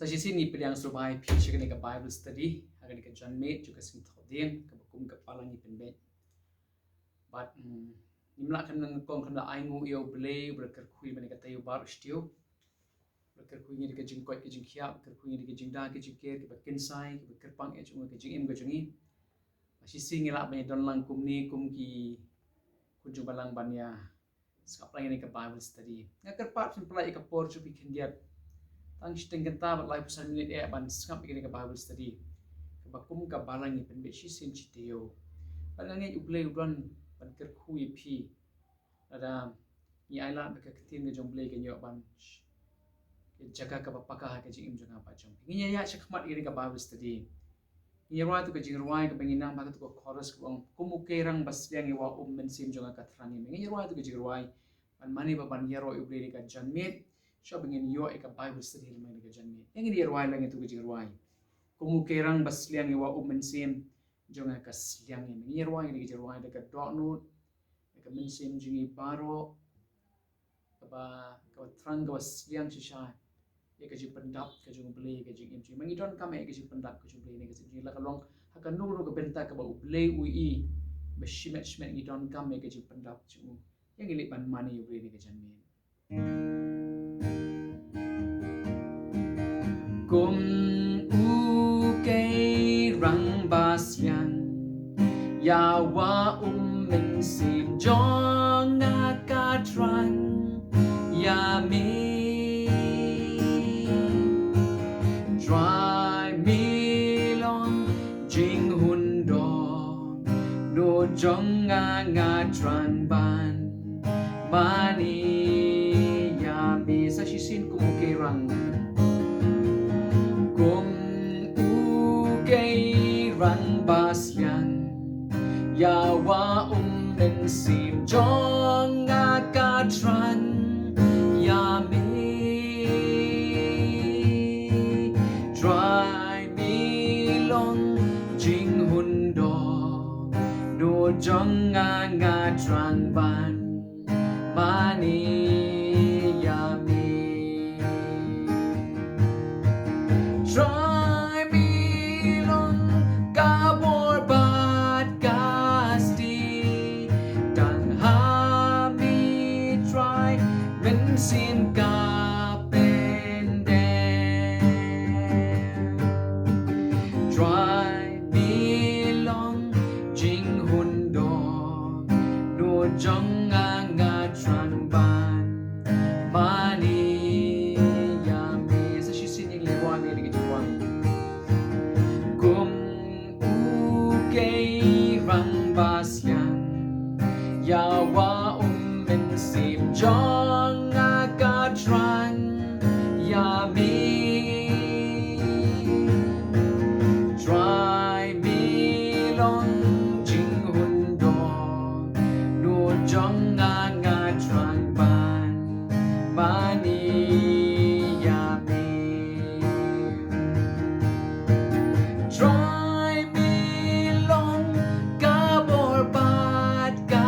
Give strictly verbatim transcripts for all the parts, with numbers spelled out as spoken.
Sa shisien ngi pdiang sngewbha ïa phi sha kane ka Bible study ha kane ka janmiet jong ka Sngi Thohdieng kaba kum ka Balang ngi pynbeit. Bad ngim lah khlem nyngkong khlem da ainguh ïa U Blei uba la kyrkhu ïa ngi ha kane ka taïew baroh shi taïew. Ba kyrkhu ïa ngi da ka jingkoit ka jingkhiah, ba kyrkhu ïa ngi da ka jingda ka jingker kaba kynsai, kaba kyrpang eh jong ka jingim ka jong ngi. Ba shisien ngi lah ban ïa don lang kumne kum ki khun jong balang ban ïa sngap lang ïa kane ka Bible study. Nga kyrpad phin pynlait ïa ka por jong phi khyndiat, tang shiteng kynta bad laiphew san minit eh ban sngap ïa kane ka Bible study kaba kum ka Balang ngi pynbeit shisien shi taïew. Bad nga ngeit U Blei u don ban kyrkhu ïa phi lada ngi ailad ba ka ktien ka jong U Blei kan ïoh ban sh- ka jaka kaba paka ha ka jingim jong nga bad jong phi. Ngin ïa ïaid shakhmat ïa kane ka Bible study. Ngin ïa rwai tu ka jingrwai kaba ngi nang ba ka tu ka chorus kaba ong, kum u keirang ba sliang ïa u um mynsiem jong nga ka thrang ïa me. Ngin ïa rwai tu ka jingrwai ban mane ba ban ïaroh ïa U Blei ha kane ka janmiet. Shuwa ba ngin ïoh ïa ka Bible study ha kane ka janmiet. Ïa ngin ïa rwai lang ïa tu ka jingrwai. Kum u keirang ba sliang ïa u um mynsiem jong nga ka sliang ïa me. Ngin ïa rwai ïa kane ka jingrwai da ka dohnud, da ka mynsiem jong ngi baroh kaba, kaba thrang kaba sliang shisha ïa ka jingpyndap ka jong U Blei ha ka jingim jong ngi. Ma ngi donkam ïa ka jingpyndap ka jong U Blei ha ka jingim jong ngi, la ka long ha kano kano ka bynta kaba U Blei u ïohi ba shimet shimet ngi donkam ïa ka jingpyndap jong u. Ïa ngin leit ban mane ïa U Blei ha ka janmiet. Kum u keirang ba sliang ïa u um mynsiem jong nga ka thrang ïa me. Trai me long jinghundohnud jong nga, nga thrang ban mane ïa me. Sa shisien kum u keirang. Kum u keirang ba sliang ïa u um mynsiem jong nga ka thrang ïa me. Trai me long jinghundohnud jong nga, nga thrang ban mane ïa me. Trai me long ka bor bad ka stieh, tang ha me Trai mynsiem ka pyndem. Trai me long jinghundohnud jong nga, nga thrang ban mane ïa me. Sa shisien ngin leit rwai ïa kane ka jingrwai. Kum u keirang ba sliang ïa u um mynsiem jong nga ka thrang ïa me. Trai me long jinghundohnud jong nga, nga thrang ban mane ïa me. Trai me long ka bor bad ka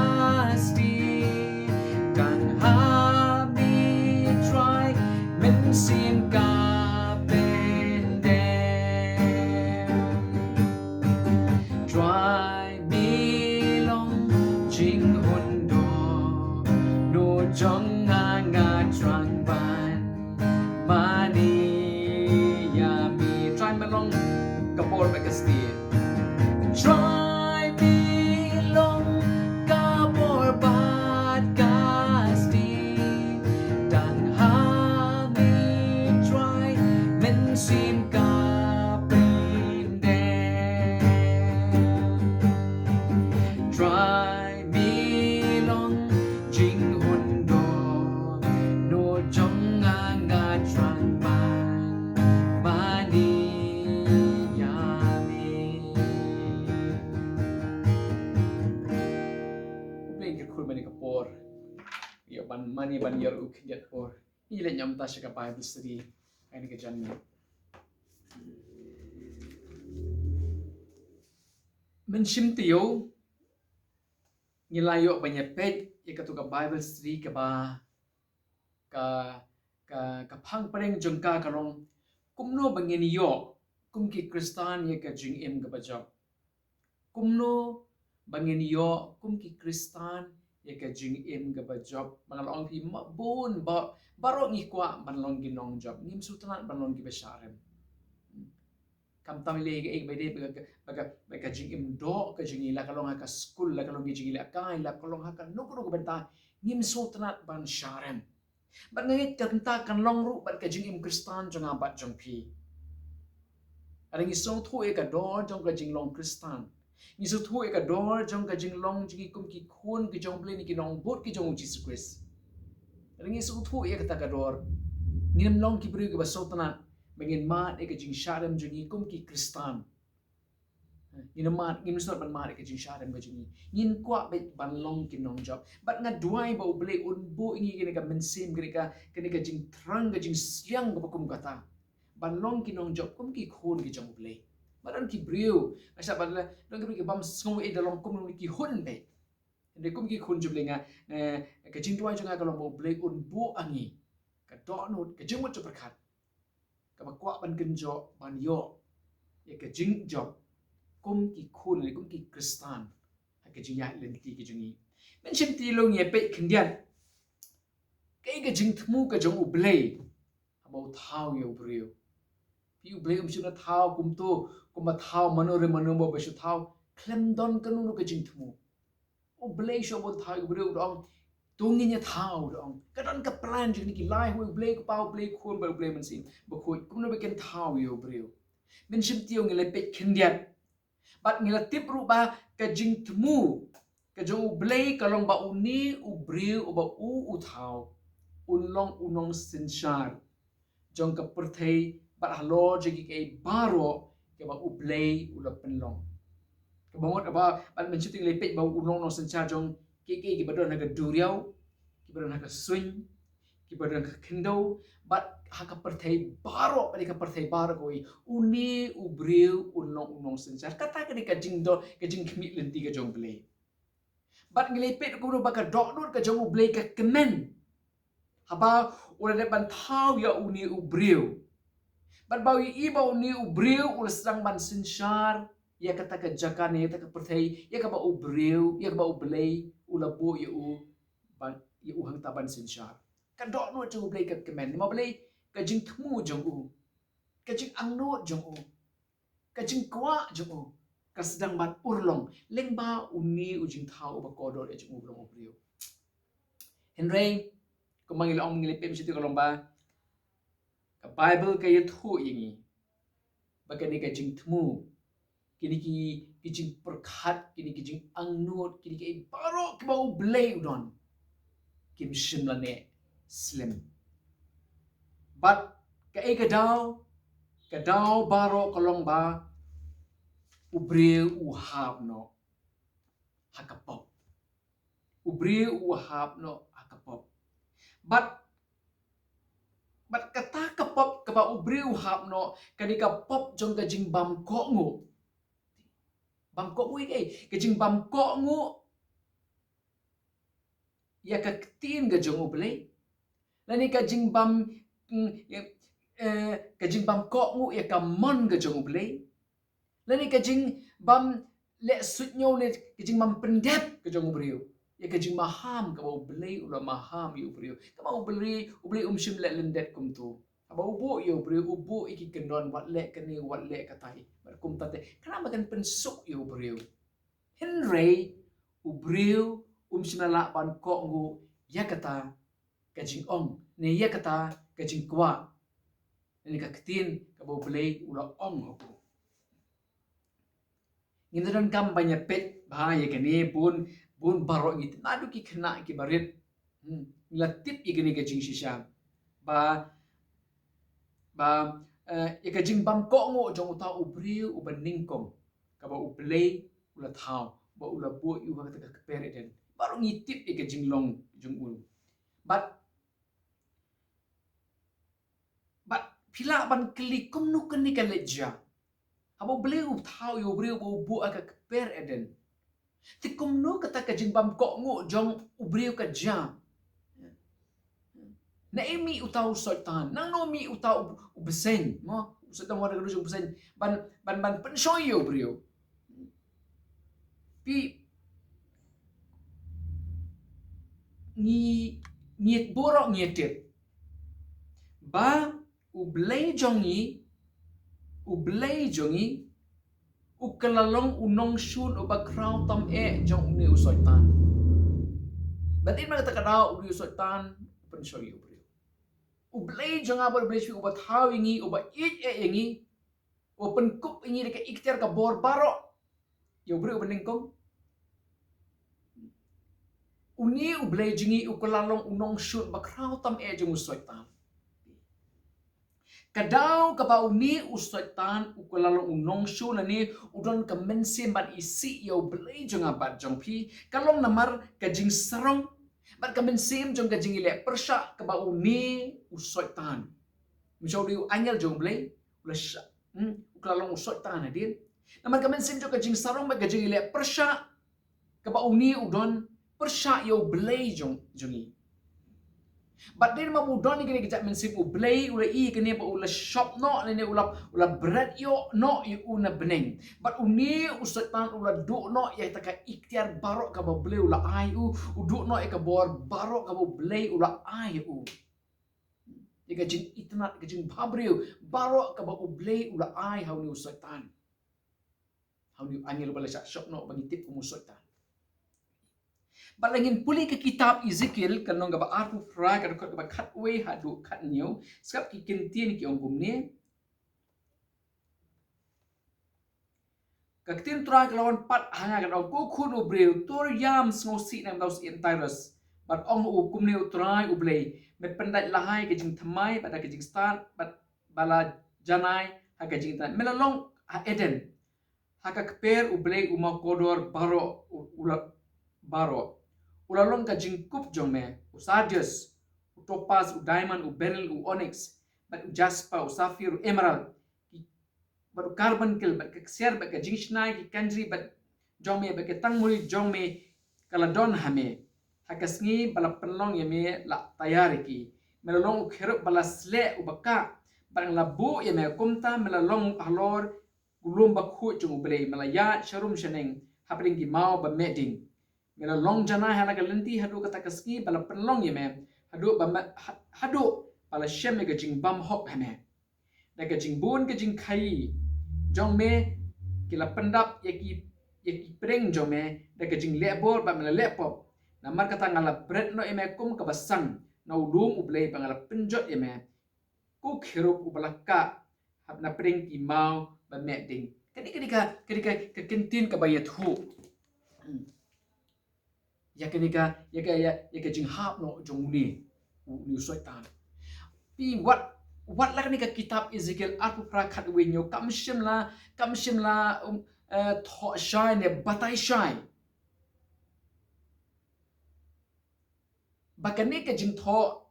stieh, tang ha me Trai mynsiem ka pyndem. Trai me long jinghundohnud jong nga, nga thrang ban mane ïa me. Trai me long ka bor bad ka stieh. Trai me long ka bor bad ka stieh, tang ha me Trai mynsiem ka pyndem. Trai me long jinghundohnud jong nga, nga thrang ban mane ïa me. U Blei un kyrkhu ïa me ha kane ka por. Ïa ban mane ban ïaroh khyndiat por. Ngi leit ñiamta sha ka Bible study ha kane ka janmiet. Mynshim taïew ngi la ïoh ban ïa peit ïa katu ka Bible study kaba ka, ka, ka phang pdeng jong ka ka long Kumno ba ngin ïoh kum ki Khristan ïa ka jingim kaba jop? Kumno ba ngin ïoh kum ki Khristan ïa ka jingim kaba jop? Ba nga la ong phi ma bun ba, baroh ngi kwah ban long ki nongjop, ngim sngewtynnat ban long kiba shah rem. Khamtam lei ka, eh, ba dei ba ka, ba ka, ba ka jingim doh ka jong ngi, la ka long ha ka skul, la ka long ka jingïalehkai, la ka long ha kano kano ka bynta, ngim sngewtynnat ban shah rem. Bad nga ngeit kata kan long ruh bad ka jingim Khristan jong nga bad jong phi. Hynrei ngi sngewthuh ïa ka dor jong ka jinglong Khristan. Ngi sngewthuh ïa ka dor jong ka jinglong jong ngi kum ki khun ki jong U Blei ne ki nongbud ki jong U Jisu Khrist. Hynrei ngi sngewthuh ïa kata ka dor. Ngim long ki briew kiba sngewtynnat ba ngin mad ïa ka jingshah rem jong ngi kum ki Khristan. Ngin mad, ngin sngewtynnat ban mad ïa ka jingshah rem ka jong ngi. Ngin kwah beit ban long ki nongjop. Bad nga duwai ba U Blei un buh ïa ngi kane ka mynsiem, kane ka, kane ka jingthrang, ka jingsliang kaba kum kata, ban long ki nongjop kum ki khun ki jong U Blei. Ba don ki briew, nga shah ban la, don ki briew ki bym sngew eh da long kum ki khun beit. Hynrei kum ki khun jong U Blei nga, eh, ka jingduwai jong nga ka long ba U Blei un buh ïa ngi ka dohnud, ka jingmut jingpyrkhat kaba kwah ban kynjoh, ban ïoh ïa ka jingjop kum ki khun, kum ki Khristan ha ka jingïaid lynti ka jong ngi. Mynsiem Tyrwa ngi ïa peit khyndiat kaei ka jingthmu ka jong U Blei haba u thaw ïa u briew. Phi, U Blei um shym la thaw kumto, kumba thaw mano re mano ba shu thaw. Khlem don kano kano ka jingthmu. U Blei shuwa ba u thaw ïa u briew u da ong, to ngin ïa thaw, u da ong. Ka don ka plan jong kine ki lai, U Blei Kpa, U Blei Khun bad U Blei Mynsiem Bakhuid, kumno ba kin thaw ïa u briew. Mynsiem Tyrwa ngi la peit khyndiat. Bad ngi la tip ruh ba ka jingthmu ka jong U Blei ka long ba une u briew uba u u thaw un long u nongsynshar jong ka pyrthei bad halor jong kiei kiei baroh kiba U Blei u la pynlong. Kaba mut ba, bad Mynsiem Tyrwa ngi la peit ba u long nongsynshar jong kiei kiei kiba don ha ka duriaw, kiba don ha ka suiñ, kiba don ha ka khyndew, bad ha ka pyrthei baroh, bad ha ka pyrthei baroh kawei, une u briew un long u nongsynshar. Kata ka dei ka jingdon, ka jingkhmih lynti ka jong U Blei. Bad ngi la peit kumno ba ka dohnud ka jong U Blei ka kmen haba u la dep ban thaw ïa une u briew. Bad ba u ïohi ba une u briew u la sdang ban synshar ïa kata ka jaka ne ïa kata ka pyrthei ïa kaba u briew, ïa kaba U Blei u la buh ïa u, ban ïa u hangta ban synshar. Ka dohnud jong U Blei ka kmen, namar balei? Ka jingthmu jong u, ka jingangnud jong u, ka jingkwah jong u ka sdang ban urlong lyngba une u jingthaw uba kordor ïa jong u ba long u briew. Hynrei kumba ngi la ong, ngi la peit Mynsiem Tyrwa ka long ba ka Baibl ka ïathuh ïa ngi ba kane ka jingthmu, kine ki, ki jingpyrkhat, kine ki jingangnud, kine kiei baroh kiba U Blei u don, kim shym la neh slem. Bad kaei ka daw? Ka daw baroh ka long ba u briew u hap noh ha ka pop. U briew u hap noh ha ka pop. Bad, bad kata ka pop kaba u briew u hap noh ka dei ka pop jong ka jingbym kohnguh. Bym kohnguh ïa kaei? Ka jingbym kohnguh ïa ka ktien ka jong U Blei. Lane ka jingbym, mm, eh, ka jingbym kohnguh ïa ka mon ka jong U Blei. Lane ka jingbym leh suidñiew ne ka jingbym pyndep ka jong u briew ïa ka jingmaham kaba U Blei u la maham ïa u briew. Kaba U Blei, U Blei um shym leh lyndet kumto. Haba u buh ïa u briew, u buh ïa ki kyndon, wat leh kane, wat leh katai. Bad kumta te, khnang ba kan pynsuk ïa u briew. Hynrei u briew um shym la lah ban kohnguh ïa kata ka jingong, ne ïa kata ka jingkwah, ne ka ktien kaba U Blei u la ong ha u. Ngin da donkam ban ïa peit bha ïa kane bun, bun baroh ngi, naduh ki khynnah kiba rit. Hmm, ngi la tip ïa kane ka jingshisha. Ba, ba, eh, ïa ka jingbym kohnguh jong uta u briew uba nyngkong, kaba U Blei u la thaw, ba u la buh ïa u ha kata ka kper Eden. Baroh ngi tip ïa ka jinglong jong u. Bad, bad phi lah ban kylli kumno kane ka leit jia. Haba U Blei u thaw ïa u briew ba u buh ha ka kper Eden, te kumno kata ka jingbym kohnguh jong u briew ka jia? Naei mih uta u Soitan? Nangno mih uta u, u bseiñ, mo? U Soitan u wan da ka ruh jong u bseiñ ban, ban, ban pynshoi ïa u briew. Phi, ngi, ngi baroh ngi tip ba U Blei jong ngi, U Blei jong ngi, u kylla long u nongshun uba khraw tam eh jong une u Soitan. Bad ïa kata ka daw une u Soitan u pynshoi ïa u briew. U Blei jong nga bad U Blei jong phi uba thaw ïa ngi, uba ïeit eh ïa ngi, uba pynkup ïa ngi da ka iktiar ka bor baroh, ïa u briew uba nyngkong. Une U Blei jong ngi u kylla long u nongshun ba khraw tam eh jong u Soitan. Ka daw kaba une u Soitan u kylla long u nongshun lane u don ka mynsiem ban isih ïa U Blei jong nga bad jong phi, ka long namar ka jingsarong bad ka mynsiem jong ka jingïaleh pyrshah kaba une u Soitan, mynshwa u dei u angel jong U Blei, u la shah, hmm, u kylla long u Soitan hadien. Namar ka mynsiem jong ka jingsarong bad ka jingïaleh pyrshah kaba une u don pyrshah ïa U Blei jong, jong ngi. Bad dei namar ba u don ïa kane ka jait mynsiem, U Blei u la ïohi ïa kane bad u la shop noh, lane u la, u la bret ïoh noh ïa u na bneng. Bad une u Soitan u la duh noh ïa kata ka iktiar baroh kaba U Blei u la ai ïa u, u duh noh ïa ka bor baroh kaba U Blei u la ai ïa u. Ïa ka jingitynnad, ka jingbhabriew baroh kaba U Blei u la ai ha une u Soitan, ha une u angel uba la shah shop noh ba ngi tip kum u Soitan. Bad lada ngin pule ka kitab Ezekiel, ka lynnong kaba arphew phra, ka dkhot kaba khatwei haduh khathynñiew, sngap ki ktien ki ong kumne. Ka ktien Trai ka la wan pat ha nga, ka ong, ko khun u briew, to ïam sngewsih na ka bynta u syiem Tyrus, bad ong ha u, kumne U Trai U Blei, me pyndait lahai ka jingthymmai bad da ka jingstad, bad ba la janai ha ka jingthymmai. Me la long ha Eden, ha ka kper U Blei u mawkordor baroh, u, u la, baroh. U la long ka jingkup jong me, u sardius, u topaz, u diamond, u beryl, u onyx, bad u jasper, u sapphire, u emerald, ki, bad u carbuncle, bad ka ksiar, bad ka jingshna ïa ki kynjri, bad jong me, bad ka tangmuri jong me ka la don ha me. Ha ka sngi ba la pynlong ïa me la taiar ïa ki. Me la long u kherub ba la sleh uba kah, bad nga la buh ïa me kumta. Me la long halor u lum bakhuid jong U Blei, me la ïaid sharum shaneng hapdeng ki maw ba meh ding. Me la long janai ha la ka lynti haduh kata ka sngi ba la pynlong ïa me, haduh ba me, ha-, haduh ba la shem ïa ka jingbymhok ha me. Da ka jingbun ka jingkhaii jong me ki la pyndap ïa ki, ïa ki pdeng jong me da ka jingleh bor, bad me la leh pop. Namar kata nga la bret noh ïa me kum kaba sang na u lum U Blei, bad nga la pynjot ïa me ko kherub uba la kah hap na pdeng ki maw ba meh ding. Kane, kane ka, kane ka, ka ktien kaba ïathuh. Hmm. Ïa kane ka, ïa ka, ïa, ïa ka jinghap noh jong une u, une u Soitan. Phi, wat, wat la kane ka kitab Ezekiel arphew phra khatwei hynñiew, kam shym la, kam shym la, um, eh, thoh shai ne batai shai ba kane ka jingthoh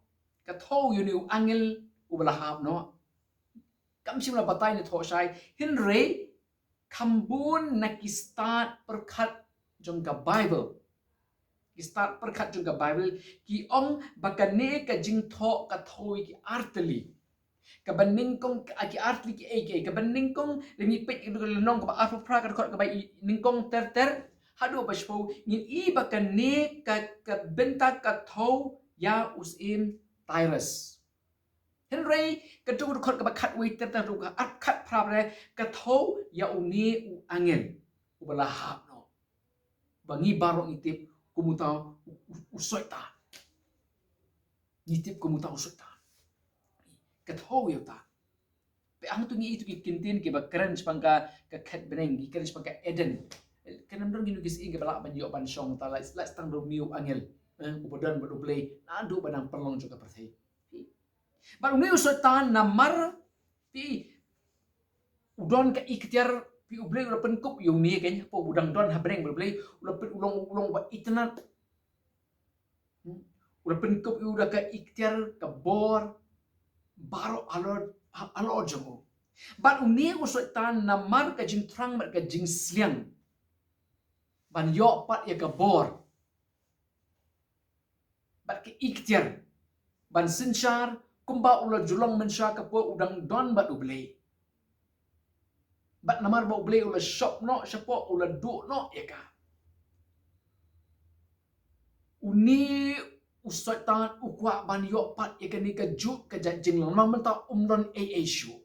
ka thoh ïa une u angel uba la hap noh. Kam shym la batai ne thoh shai, hynrei kham bun na ki stad pyrkhat jong ka Bible, ki stad pyrkhat jong ka Bible, ki ong ba kane ka jingthoh ka thoh ïa ki artylli. Kaba nyngkong, ka, ki artylli kiei kiei? Kaba nyngkong, lada ngi peit ïa ka lynnong kaba arphew phra, ka dkhot kaba nyngkong ter ter haduh ba shiphew, ngin ïohi ba kane ka, ka bynta ka thoh ïa u syiem Tyrus. Hynrei katto ka dkhot kaba khatwei ter ter haduh ka ar, khatphra, ka thoh ïa une u angel uba la hap noh, ba ngi baroh ngi tip kum uta u, u, u Soitan. Ngi tip kum uta u Soitan. Ka thoh ïa uta. Phi, hangto ngi ïohi ïa ki ktien kiba kren shaphang ka, ka khet bneng, ki kren shaphang ka Eden. Kan ym don kino ki syiem kiba lah ban ïoh ban shong, ta la, la tang da une u angel, eh, uba don bad U Blei naduh ba nang pynlong jong ka pyrthei. Bad une u Soitan namar, phi, u don ka iktiar, phi, U Blei u la pynkup ïa une, kan, hapoh u dang don ha bneng bad U Blei, u la pyn, u long, u long uba itynnad. Hmm? U la pynkup ïa u da ka iktiar, ka bor baroh halor, ha-, halor jong u. Bad une u Soitan namar ka jingthrang bad ka jingsliang ban ïoh pat ïa ka bor bad ka iktiar, ban synshar kumba u la ju long mynshuwa ka por u dang don bad U Blei. Bad namar ba U Blei u la shop noh shapoh, u la duh noh ïa ka, une u Soitan u kwah ban ïoh pat ïa kane ka juk ka jait jinglong. Namar mynta um don ei ei shuh.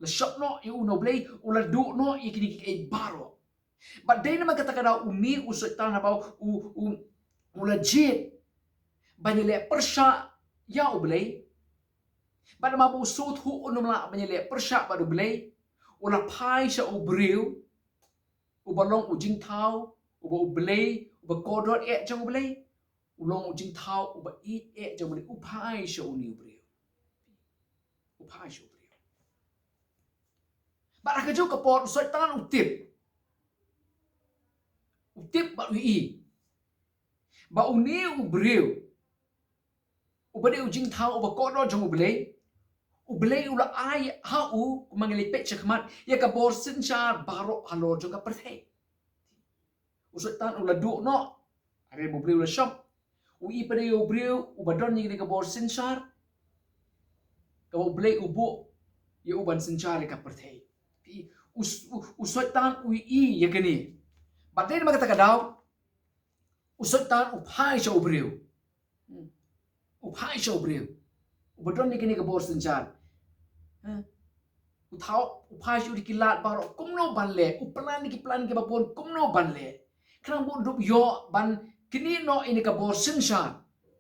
La shop noh ïa u na U Blei, u la duh noh ïa kine kiei baroh. Bad dei namar kata ka daw une u Soitan haba u, u, u la jied ban ïaleh pyrshah ïa U Blei. Bad namar ba u sngewthuh un ym lah ban ïaleh pyrshah bad U Blei, u la phai sha u briew uba long u jingthaw, uba U Blei, uba kordor eh jong U Blei. U long u jingthaw uba ïeit eh jong U Blei, u phai sha une u briew. U phai sha u briew. Bad ha kajuh ka por u Soitan u tip. U tip bad u ïohi ba une u briew uba dei u jingthaw uba kordor jong U Blei, U Blei u la ai ha u, kumba ngi la peit shakhmat, ïa ka bor synshar baroh halor jong ka pyrthei. U Soitan u la duh noh, hynrei ba U Blei u la shop. U ïohi pat ïa u briew uba don ïa kane ka bor synshar kaba U Blei u buh ïa u ban synshar ïa ka pyrthei. U, u, u Soitan u ïohi ïa kane. Bad dei namar kata ka daw u Soitan u phai sha u briew. Hmm. U phai sha u briew uba don ïa kane ka bor synshar. Ha? U thaw, u phai sha u da ki lad baroh kumno ban leh, u plan ïa ki plan kiba bun kumno ban leh, khnang ba un dup ïoh ban knieh noh ïa kane ka bor synshar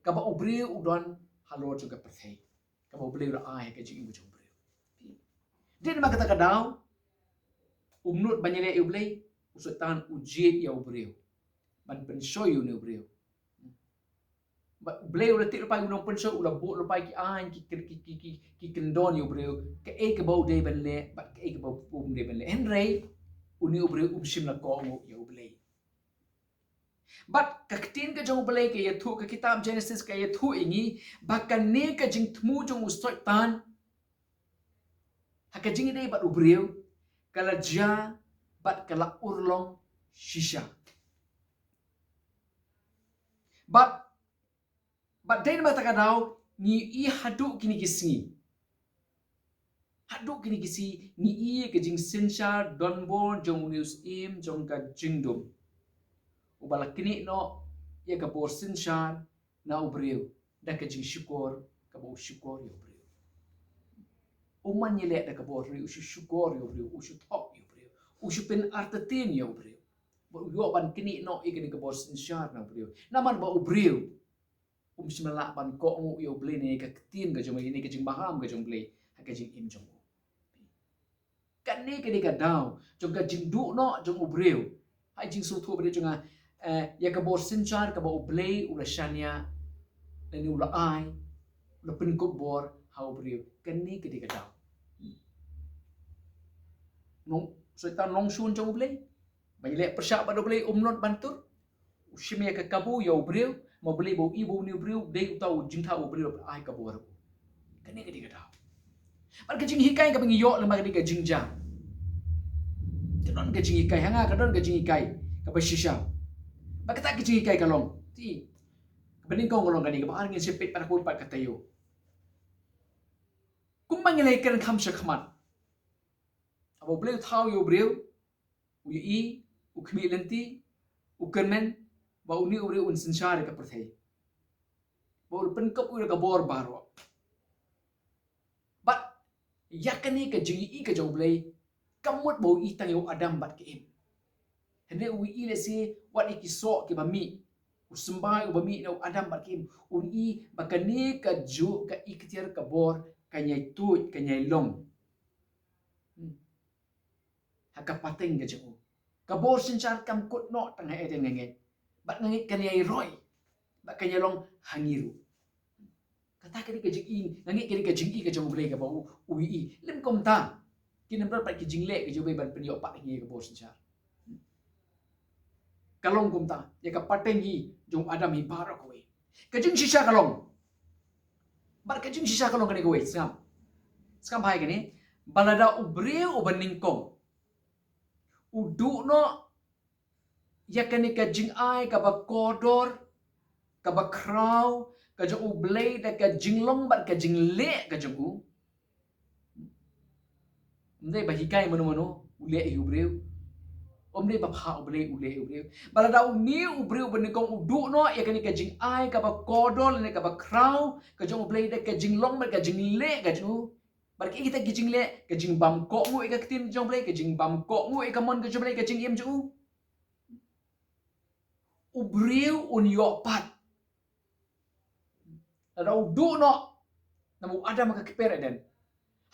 kaba u briew u don halor jong ka pyrthei, kaba U Blei u la ai ha ka jingim ka jong u briew. Dei namar kata ka daw um nud ban ïaleh ïa U Blei, u Soitan u jied ïa u briew ban pynshoi ïa une u briew. Ba U Blei u la tip lypa ïa u nongpynshoi, u la buh lypa ïa ki aiñ, ki, ki, ki, ki, ki, ki kyndon ïa u briew, kaei kaba u dei ban leh bad kaei kaba um dei ban leh. Hynrei une u briew um shym la kohnguh ïa U Blei. Bad ka ktien ka jong U Blei ka ïathuh, ka kitab Genesis ka ïathuh ïa ngi ba kane ka jingthmu jong u Soitan ha ka jingïadei bad u briew ka la jia bad ka la urlong shisha. Bad, bad dei namar kata ka daw ngi ïohi haduh kine ki sngi. Haduh kine ki sngi ngi ïohi ka jingsynshar donbor jong une u Syiem jong ka jingdum, uba la knieh noh ïa ka bor synshar na u briew da ka jingshukor kaba u shukor ïa u briew. Um man ïaleh da ka bor, hynrei u shu shukor ïa u briew, u shu thok ïa u briew, u shu pynartatien ïa u briew. Ba u ïoh ban knieh noh ïa kane ka bor synshar na u briew. Namar ba u briew um shym la lah ban kohnguh ïa U Blei ne ïa ka ktien ka jong U Blei ne ka jingbaham ka jong U Blei ha ka jingim jong u. Kane ka dei ka daw jong ka jingduh noh jong u briew ha ka jingsngewthuh ba dei jong nga, eh, ïa ka bor synshar kaba U Blei u la shaniah lane u la ai, u la pynkup bor ha u briew. Kane ka dei ka daw. Nong, Soitan nongshun jong U Blei, ba ïaleh pyrshah bad U Blei, um nud ban tur. U shim ïa ka kabu ïa u briew, ma U Blei ba u ïohi ba une u briew dei uta u jingthaw, u briew ai kabu ruh. Kane ka dei ka daw. Bad ka jinghikai kaba ngi ïoh lem bad ka dei ka jingjia. Ka don ka jinghikai, ha nga ka don ka jinghikai kaba shisha. Bad kata ka jinghikai ka long, te kaba nyngkong ka long kane, kaba ar ngin sa peit pat ha kawei pat ka taïew. Kumba ngi la ïakren kham shakhmat, haba U Blei u thaw ïa u briew, u ïohi, u khmih lynti, u kyrmen ba une u briew un synshar ïa ka pyrthei, ba u pynkup ïa ka bor baroh. Bad ïa kane ka jingïohi ka jong U Blei, kam mut ba u ïohi tang ïa u Adam bad ka Im. Hynrei u ïohi lehse wat ïa ki soh kiba mih, u symbai uba mih na u Adam bad ka Im. U ïohi ba kane kajuh ka ikhtiar ka bor kan ïai tuid, kan ïai long. Hmm. Ha ka pateng ka jong u. Ka bor synshar kam kut noh tang ha ïa nga ngeit. Bad nga ngeit kan ïai roi. Bad kan ïai long ha ngi ruh. Kata ka dei ka jingïohi, nga ngeit ka dei ka jingïohi ka jong U Blei kaba u, u ïohi. Lym kumta, kin ym don pat ki jingleh ka jong U Blei ban pynïoh pat ïa ngi ïa ka bor synshar. Ka long kumta ïa ka pateng hi jong u Adam hi baroh kawei. Ka jingshisha ka long, bad ka jingshisha ka long kane kawei, sngap. Sngap bha ïa kane, ba lada u briew uba nyngkong u duh noh ïa kane ka jingai kaba kordor, kaba khraw, ka jong U Blei da ka jinglong bad ka jingleh ka jong u. Ym dei ba hikai mano mano u leh ïa u briew. Ym dei ba phah U Blei u leh ïa u briew. Ba lada une u briew ba nyngkong u duh noh ïa kane ka jingai kaba kordor ne kaba khraw ka jong U Blei da ka jinglong bad ka jingleh ka jong u. Bad kita ki jingleh, ka jingbam kohnguh ïa ka ktien jong U Blei, ka jingbam kohnguh ïa ka mon ka jong U Blei, ka jingim jong u, u briew un ïoh pat. Lada u duh noh na u Adam ha ka kper Eden,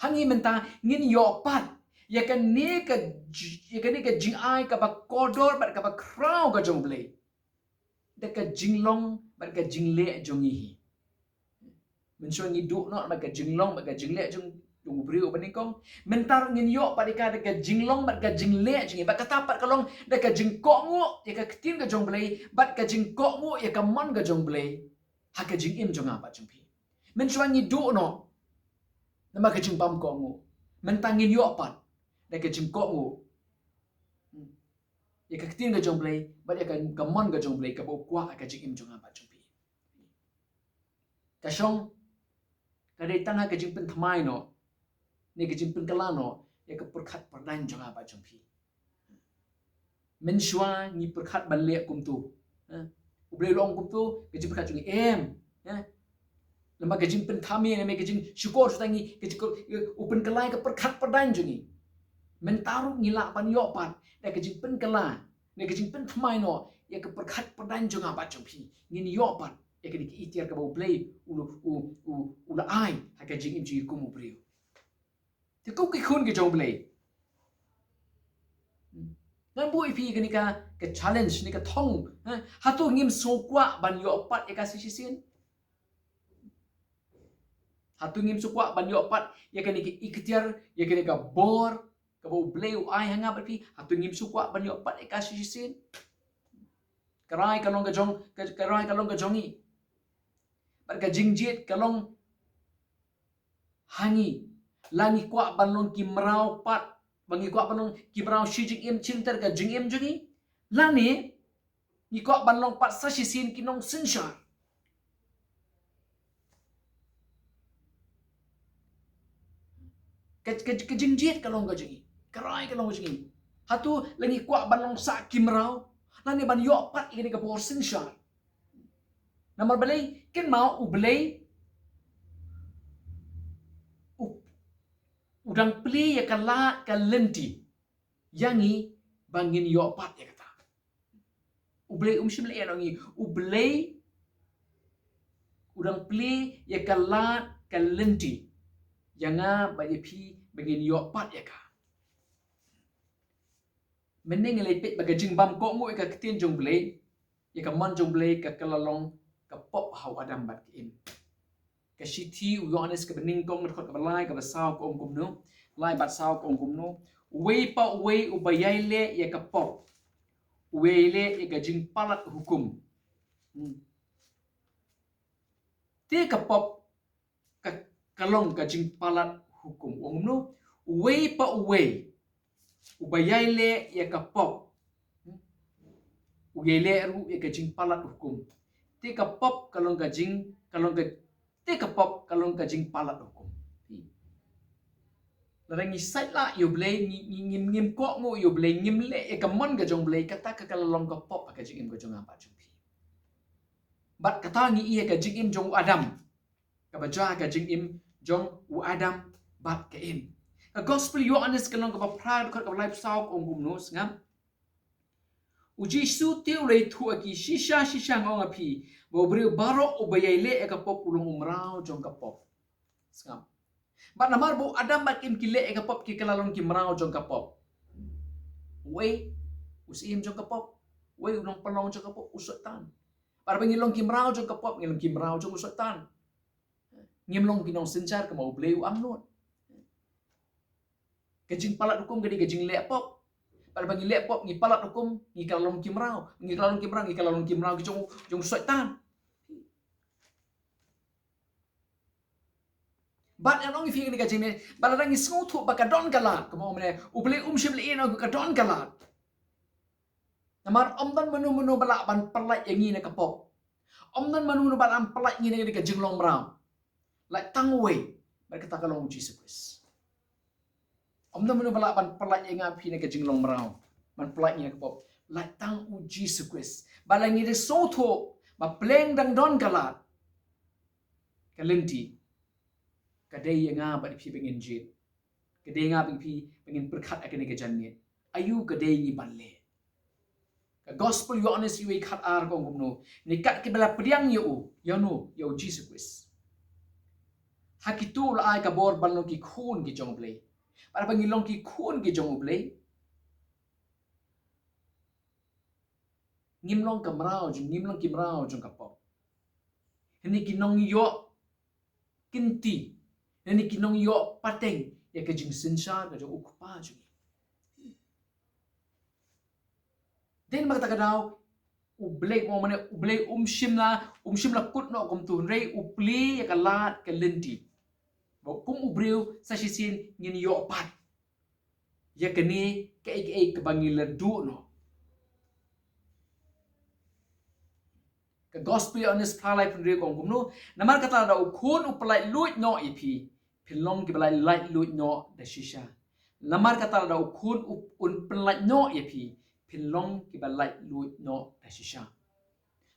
ha ngi mynta ngin ïoh pat ïa kane ka j-, ïa kane ka jingai kaba kordor bad kaba khraw ka jong U Blei da ka jinglong bad ka jingleh jong ngi hi. Mynshuwa ngi duh noh bad ka jinglong bad ka jingleh jong, jong u briew ba nyngkong. Mynta ruh ngin ïoh pat ïa ka da ka jinglong bad ka jingleh jong ngi. Bad kata pat ka long da ka jingkohnguh ïa ka ktien ka jong U Blei bad ka jingkohnguh ïa ka mon ka jong U Blei ha ka jingim jong nga bad jong phi. Mynshuwa ngi duh noh namar ka jingbam kohnguh. Mynta ngin ïoh pat da ka jingkohnguh, hmm, ïa ka ktien ka jong U Blei bad ïa ka, ka mon ka jong U Blei kaba u kwah ha ka jingim jong nga bad jong phi. Ka shong ka dei tang ha ka jingpynthymmai noh ne ka jingpynkylla noh ïa ka pyrkhat pyrdaiñ jong nga bad jong phi. Mynshuwa ngi pyrkhat ban leh kumto, eh, U Blei u la ong kumto, ka jingpyrkhat jong ngi em, eh. Namar ka jingpynthame ne ka jingshukor shuh ngi, ka jing, u pynkylla ïa ka pyrkhat pyrdaiñ jong ngi. Mynta ruh ngi lah ban ïoh pat da ka jingpynkylla ne ka jingpynthymmai noh ïa ka pyrkhat pyrdaiñ jong nga bad jong phi. Ngin ïoh pat ïa kane ka iktiar kaba U Blei u, u, u, u la ai ha ka jingim jong ngi kum u briew. Te ko ki khun ki jong U Blei, ngan buh ïa phi kane ka, ka challenge ne ka thong, ha? Hato ngim sngewkwah ban ïoh pat ïa ka sa shisien? Hato ngim sngewkwah ban ïoh pat ïa kane ka iktiar, ïa kane ka bor kaba U Blei u ai ha nga bad phi? Hato ngim sngewkwah ban ïoh pat ïa ka sa shisien? Ka rai ka long ka jong, ka, ka rai ka long ka jong ngi. Bad ka jingjied ka long ha ngi. La ngi kwah ban long ki mraw pat, ba ngi kwah ban long ki mraw shi jingim, shilynter ka jingim jong ngi, lane ngi kwah ban long pat sa shisien ki nongsynshar. Ka, ka, ka jingjied ka long ka jong ngi, ka rai ka long ka jong ngi. Hato la ngi kwah ban long sa ki mraw, lane ban ïoh pat ïa kane ka bor synshar? Namar balei? Kynmaw, U Blei u, u dang plie ïa ka lad ka lynti ïa ngi ba ngin ïoh pat ïa kata. U Blei um shym la ïehnoh ïa ngi. U Blei u dang plie ïa ka lad ka lynti ïa nga bad ïa phi ba ngin ïoh pat ïa ka. Mynne ngi la peit ba ka jingbam kohnguh ïa ka ktien jong U Blei, ïa ka mon jong U Blei, ka, ka la long ka pop ha u Adam bad ka Im. Ka shithi u Ïoannis kaba nyngkong, dkhot kaba lai, kaba saw ka ong kumno. Lai bad saw ka ong kumno. Uwei pa uwei uba ïai leh ïa ka pop, u ïai leh ïa ka jingpalat hukum. Hmm. Te ka pop ka, ka long ka jingpalat hukum. U ong kumno? Uwei pa uwei uba ïai leh ïa ka pop, hmm, u ïai leh ruh ïa ka jingpalat hukum. Te ka pop ka long ka jing, ka long ka, te ka pop ka long ka jingpalat hukum. Lada ngi sait lah ïa U Blei, ngi, ngi, ngim, ngim kohnguh ïa U Blei, ngim leh ïa ka mon ka jong U Blei, kata ka, ka la long ka pop ha ka jingim ka jong nga bad jong phi. Bad kata ngi ïa ka jingim jong u Adam. Kaba jia ka jingim jong u Adam bad ka Im. Ka Gospel Ïoannis ka lynnong kaba phra, dkhot kaba laiphew saw ka ong kumno, sngap. U Jisu te u la ïathuh ha ki, shisha shisha nga ong ha phi, ba u briew baroh uba ïai leh ïa ka pop u long u mraw jong ka pop. Sngap. Bad namar ba u Adam bad ka Im ki leh ïa ka pop, ki kylla long ki mraw jong ka pop. Uei u syiem jong ka pop? Uei u nongpynlong jong ka pop? U Soitan. Bad ba ngi long ki mraw jong ka pop, ngi long ki mraw jong u Soitan. Ngim long ki nongsynshar kumba U Blei u angnud. Ka jingpalat hukum ka dei ka jingleh pop. Bad ba ngi leh pop, ngi palat hukum, ngi kylla long ki mraw, ngi kylla long ki mraw, ngi kylla long ki mraw ki jong, jong u Soitan. Bad ngan ong ïa phi kane ka jingmut, bad lada ngi sngewthuh ba ka don ka lad, kumba ong mynne, U Blei um shym la ïehnoh ïa ka don ka lad. Namar ym don mano mano ba lah ban pyllait ïa ngi na ka pop. Ym don mano mano ba lah ban pyllait ïa ngi na ka jinglong mraw. Lait tang uwei, bad kata ka long U Jisu Khrist. Ym don mano ba lah ban pyllait ïa nga phi na ka jinglong mraw, ban pyllait ïa ngi na ka pop. Lait tang U Jisu Khrist. Bad lada ngi da sngewthuh ba pleng dang don ka lad, ka lynti, ka dei ïa nga bad phi ba ngin jied. Ka dei ïa nga bad phi ba ngin pyrkhat ha kane ka janmiet. Aïu ka dei ngi ban leh? Ka Gospel Ïoannis uwei khat ar ka ong kumno: Ne kat kiba la pdiang ïa u, ïa uno, ïa U Jisu Khrist, ha kito u la ai ka bor ban long ki khun ki jong U Blei. Bad haba ngi long ki khun ki jong U Blei, ngim long ka mraw jong, ngim long ki mraw jong ka pop. Hangne ki nongïoh kynti, hangne ki nongïoh pateng ïa ka jingsynshar ka jong U Kpa jong ngi. Dei namar kata ka daw U Blei, mo mane, U Blei um shym la, um shym la kut noh kumto, hynrei u plie ïa ka lad ka lynti, ba kum u briew sa shisien ngin ïoh pat ïa kane kaei kaei kaba ngi la duh noh. Ka Gospel Ïoannis phra lai phew hynriew ka ong kumno: Namar kata lada U Khun u pyllait luid noh ïa phi, phin long kiba la lait luid noh da shisha. Namar kata lada U Khun u, un pyllait noh ïa phi, phin long kiba lait luid noh da shisha.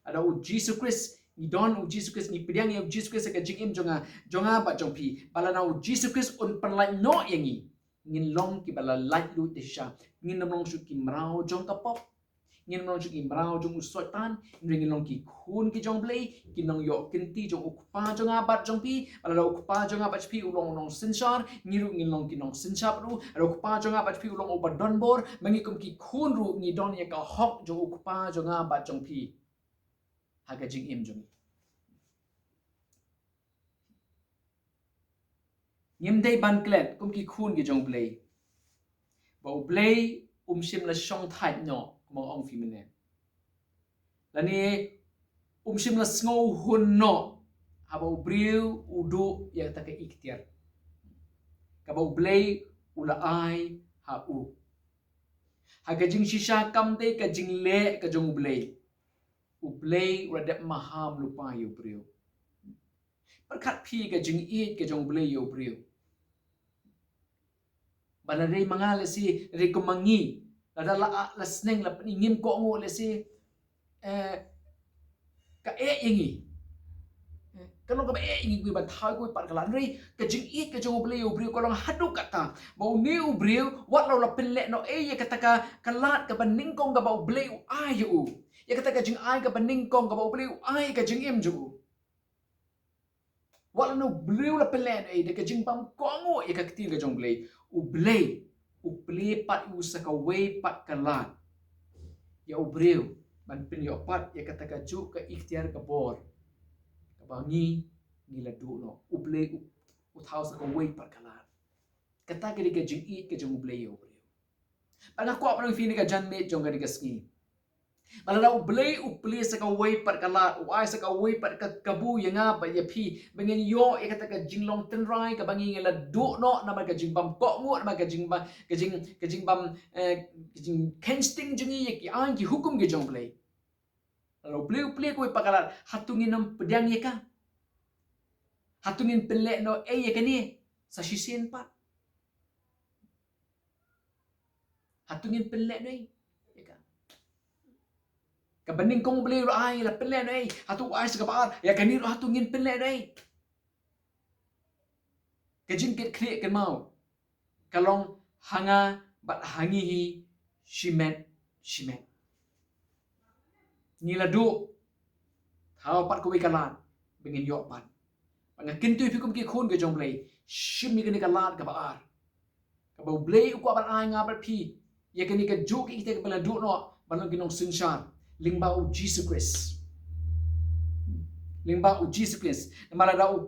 Lada U Jisu Khrist, ngi don U Jisu Khrist, ngi pdiang ïa U Jisu Khrist ha ka jingim jong nga, jong nga bad jong phi, bad lada U Jisu Khrist un pyllait noh ïa ngi, ngin long kiba la lait luid da shisha. Ngin ym long shuh ki mraw jong ka pop, ngin ym long shuh ki mraw jong u Soitan, hynrei ngin long ki khun ki jong U Blei, ki nongïoh kynti jong U Kpa jong nga bad jong phi. Bad lada U Kpa jong nga bad phi u long u nongsynshar, ngi ruh ngin long ki nongsynshar ruh. Lada U Kpa jong nga bad phi u long uba donbor, ma ngi kum ki khun ruh ngi don ïa ka hok jong U Kpa jong nga bad jong phi ha ka jingim jong ngi. Ngim dei ban klet kum ki khun ki jong U Blei, ba U Blei um shym la shongthait noh, kumba nga ong phi mynne. Lane um shym la sngewhun noh haba u briew u duh ïa kata ka iktiar kaba U Blei u la ai ha u. Ha ka jingshisha kam dei ka jingleh ka jong U Blei. U Blei u la dep maham lypa ïa u briew. Pyrkhat phi ka jingïeit ka jong U Blei ïa u briew. Ba lada dei ma nga lehse, lada dei kum ma ngi, lada la, la sneng la pyni, ngim kohnguh lehse, eh, ka eh ïa ngi. Eh, ka long kaba eh ïa ngi ban thaw ïa kawei pat ka lad. Hynrei ka jingïeit ka jong U Blei ïa u briew ka long haduh katta, ba une u briew, wat la u la pynlehnohei ïa kata ka, ka lad kaba nyngkong kaba U Blei u ai ïa u, ïa kata ka jingai kaba nyngkong kaba U Blei u ai ïa ka jingim jong u. Wat lano u briew la pynlehnohei da ka jingbym kohnguh ïa ka ktien ka jong U Blei, U Blei u plie pat ïa u sa kawei pat ka lad ïa u briew, ban pynïoh pat ïa kata kajuh ka iktiar ka bor kaba ngi, ngi la duh noh. U Blei u, u thaw sa kawei pat ka lad. Kata ka dei ka jingïeit ka jong U Blei ïa u briew. Bad nga kwah ban ong ïa phi ha kane ka janmiet jong kane ka sngi, ba lada U Blei u plie sa kawei pat ka lad, u ai sa kawei pat ka kabu ïa nga bad ïa phi, ba ngin ïoh ïa kata ka jinglong tynrai kaba ngi, ngi la duh noh namar ka jingbym kohnguh, namar ka jingba, ka jing, ka jingbym, eh, ka jingkheiñ sting jong ngi ïa ki aiñ ki hukum ki jong U Blei. Lada U Blei u plie kawei pat ka lad, hato ngin ym pdiang ïa ka? Hato ngin pynlehnohei ïa kane sa shisien pat? Hato ngin pynlehnohei ïa ka? Kaba nyngkong U Blei u la ai, la pynlehnohei, hato u ai sa kaba ar, ïa kane ruh hato ngin pynlehnohei? Ka jingkitkhlieh kynmaw ka long ha nga bad ha ngi hi shimet shimet. Ngi la duh, thaw pat kawei ka lad ba ngin ïoh pat. Bad nga kyntu ïa phi kum ki khun ki jong U Blei, shim ïa kane ka lad kaba ar, kaba U Blei u kwah ban ai nga bad phi ïa kane kajuh ka iktiar kaba la duh noh, ban long ki nongsynshar lyngba U Jisu Khrist. Lyngba U Jisu Khrist. Namar lada u,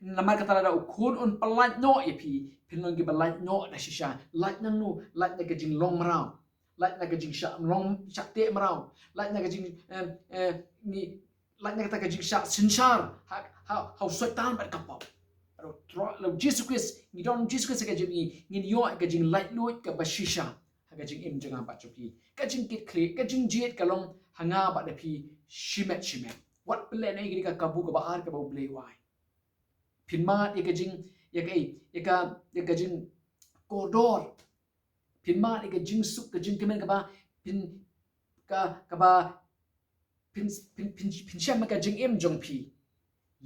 namar kata lada U Khun un pyllait noh ïa phi, phin long kiba lait noh da shisha. Lait nangno? Lait na ka jinglong mraw. Lait na ka jingshah long, shah teh mraw. Lait na ka jing, eh, eh, ngi, lait na kata ka jingshah synshar ha, ha, ha u Soitan bad ka pop. Lada u Trai, lada U Jisu Khrist, ngi don U Jisu Khrist ha ka jingim, ngin ïoh ka jinglaitluid kaba shisha ha ka jingim jong nga bad jong phi. Ka jingkitkhlieh, ka jingjied ka long ha nga bad ha phi shimet shimet. Pat pynlehnohei ïa kane ka kabu kaba ar kaba U Blei u ai. Phin mad ïa ka jing, ïa ka, ïa ka, ïa ka jingkordor. Phin mad ïa ka jingsuk, ka jingkmen kaba phin, ka, kaba phin, phin, phin, phin shem ha ka jingim jong phi.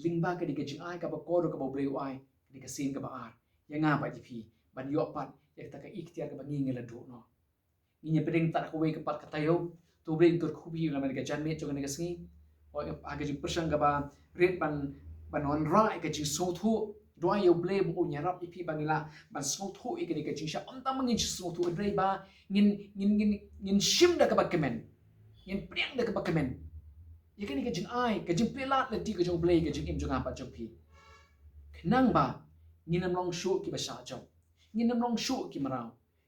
Lyngba ka dei ka jingai kaba kordor kaba U Blei u ai, ka dei ka sien kaba ar. Ïa nga bad ïa phi, ban ïoh pat ïa kata ka iktiar kaba ngi ngi la duh noh. Ngin ïa pdiang tad ha kawei ka pat ka taïew. To U Blei un kyrkhu ïa phi lem bad ka janmiet jong kane ka sngi. Hooid, ha ka jingpyrshang kaba rit ban, ban wanrah ïa ka jingsngewthuh. Duwai ïa U Blei ba un ïarap ïa phi ba ngin lah ban sngewthuh ïa kane ka jingshah. Ym tang ba ngin sngewthuh, hynrei ba ngin, ngin, ngin, ngin shim da kaba kmen. Ngin pdiang da kaba kmen ïa kane ka jingai, ka jingplie lad lynti ka jong U Blei ha ka jingim jong nga bad jong phi. Khnang ba ngin ym long shuh kiba shah jop. Ngin ym long shuh ki mraw.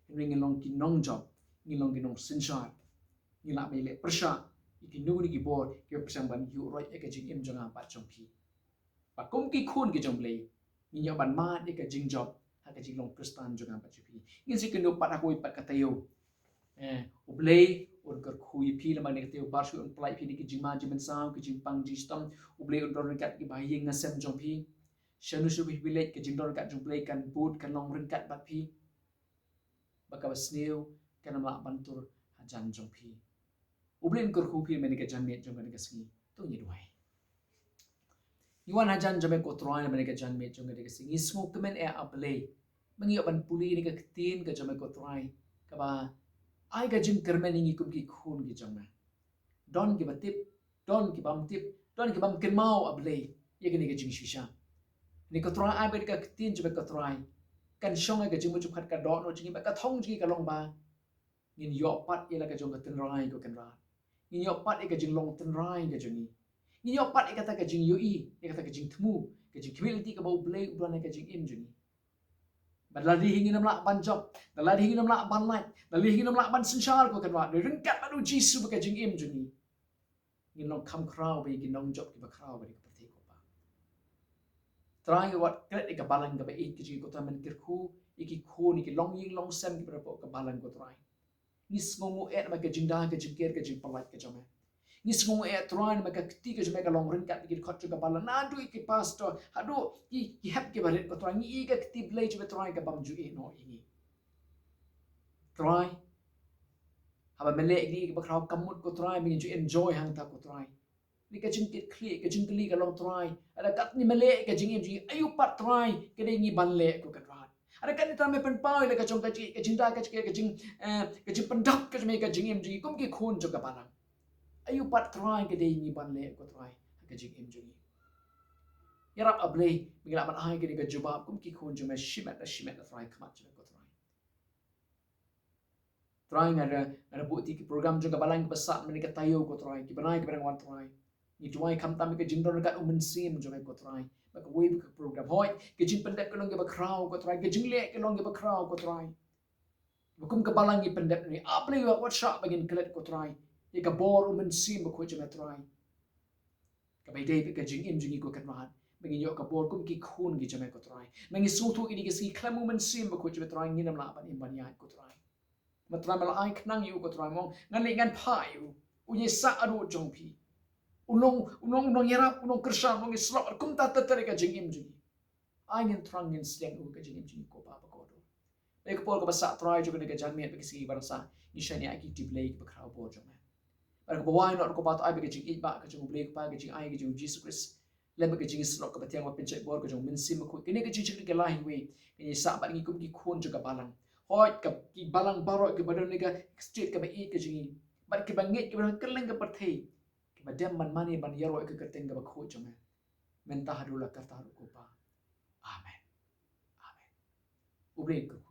Hynrei ngin long ki nongjop, ngin long ki nongsynshar. Ngin lah ban ïaleh pyrshah ïa kino kino ki bor kiba pyrshang ban ïuh roit ïa ka jingim jong nga bad jong phi. Ba kum ki khun ki jong U Blei, ngin ïoh ban mad ïa ka jingjop ha ka jinglong Khristan jong nga bad jong phi. Ngin sa ïakynduh pat ha kawei pat ka taïew. Eh, U Blei un kyrkhu ïa phi lem bad kane ka taïew, baroh un pynlait ïa phi na ki jingma jingmynsaw, ki jingpang jingshitom. U Blei un don ryngkat ïa kiba ha ïing ha sem jong phi. Shano shano ba phi leit, ka jingdon ryngkat jong U Blei kan bud, kan long ryngkat bad phi. Ba kaba sniew kan ym lah ban tur hajan jong phi. U Blei un kyrkhu ïa phi mynne ka janmiet jong kane ka sngi. To ngin duwai. Ngi wan hajan jong me ko Trai mynne ka janmiet jong kane ka sngi. Ngi sngewkmen eh A Blei ba ngi ïoh ban pule ïa ka ktien ka jong me ko Trai, kaba ai ka jingkyrmen ïa ngi kum ki khun ki jong me. Don kiba tip, don ki bym tip, don ki bym kynmaw A Blei ïa kane ka jingshisha. Kane ko Trai, ai ba ka ktien jong me ko Trai kan shong ha ka jingmut jingpyrkhat, ka dohnud jong ngi, bad ka thong jong ngi ka long ba ngin ïoh pat ïa la ka jong ka tynrai ko Kynrad. Ngin ïoh pat ïa ka jinglong tynrai ka jong ngi. Ngin ïoh pat ïa kata ka jingïohi, ïa kata ka jingthmu, ka jingkhmih lynti kaba U Blei u don ha ka jingim jong ngi. Bad lada hi ngin ym lah ban jop, lada hi ngin ym lah ban lait, lada hi ngin ym lah ban synshar ko Kynrad, ryngkat bad U Jisu bad ka jingim jong ngi, ngin long kham khraw bad ïa ki nongjop kiba khraw bad ïa ka pyrthei ko Pa. Trai, wat klet ïa ka balang kaba ïeit ka jong ngi ko Trai, men kyrkhu ïa ki khun, ïa ki longïing longsem kiba hapoh ka balang ko Trai. Ngi sngewnguh eh namar ka jingda, ka jingker, ka jingpynlait ka jong me. Ngi sngewnguh eh Trai namar ka kti ka jong me ka long ryngkat bad ki dkhot jong ka balang, naduh ïa ki pastor haduh ki, ki hep kiba rit ko Trai. Ngi ïohi ka kti Blei jong me Trai ka bym ju ïehnoh ïa ngi. Trai, haba me leh ïa kine kiba khraw, ka mut ko Trai ba ngin ju enjoy hangta ko Trai. Ïa ka jingkitkhlieh, ka jingkylli ka long Trai, lada katne me leh ïa ka jingim jong ngi, aïu pat Trai ka dei ngi ban leh ko Kynrad? Lada katne Trai me pynpaw ïa la ka jong ka jing, ka jingda, ka jing, ka jing, eh, ka jingpyndap ka jong me ïa ka jingim jong ngi kum ki khun jong ka balang, aïu pat Trai ka dei ngi ban leh ko Trai ha ka jingim jong ngi? Ïarap A Blei ba ngin lah ban ai kane ka jubab kum ki khun jong me shimet la shimet la Trai, khmat jong me ko Trai. Trai, nga da, nga da buh ïa ki program jong ka balang kiba sah mynne ka taïew ko Trai, ki bnai kiba dang wan Trai. Ngi duwai khamtam ïa ka jingdon ryngkat U Mynsiem jong me ko Trai bad kawei pat ka program. Hooid, ki jingpyndep ki long kiba khraw ko Trai, ki jingleh ki long kiba khraw ko Trai. Ba kum ka balang ngi pyndep ïa kine, A Blei, wat shah ba ngin klet ko Trai ïa ka bor U Mynsiem Bakhuid jong me Trai, kaba ïadei bad ka jingim jong ngi ko Kynrad, ba ngin ïoh ka bor kum ki khun ki jong me ko Trai. Ba ngin sngewthuh ïa kine ki sngi khlem U Mynsiem Bakhuid jong me Trai ngin ym lah ban im ban ïaid ko Trai. Ma Trai, me la ai khnang ïa u ko Trai, mo, ngan leit ngan phah ïa u, un ïasah haduh jong phi. Un long, un long, un long ïarap, un long kyrshan, un long ïasyllok, kumta ter ter ïa ka jingim jong ngi. Ai ngin thrang, ngin sliang ïa u ha ka jingim jong ngi ko Pa bakordor. Ïa ka por kaba sah Trai jong kane ka janmiet bad ki sngi ba dang sah, ngi shaniah ïa ki kti Blei kiba khraw bor jong me. Bad kaba wai noh ko Pa, to ai ba ka jingïeit ba ka jong U Blei ko Pa, ka jingai ka jong U Jisu Khrist, lem bad ka jingïasyllok kaba thiang, ba pynshait bor ka jong U Mynsiem Bakhuid, kane ka jingshakri ka la highway, kan ïasah bad ngi kum ki khun jong ka balang. Hooid, ka, ki balang baroh kiba don ha ka state kaba ïeit ka jong ngi, bad kiba ngeit kiba don ha kylleng ka pyrthei, kiba dem ban mane ban ïaroh ïa ka kyrteng kaba khuid jong me, mynta haduh la karta ruh ko Pa. Amen. Amen. U Blei un kyrkhu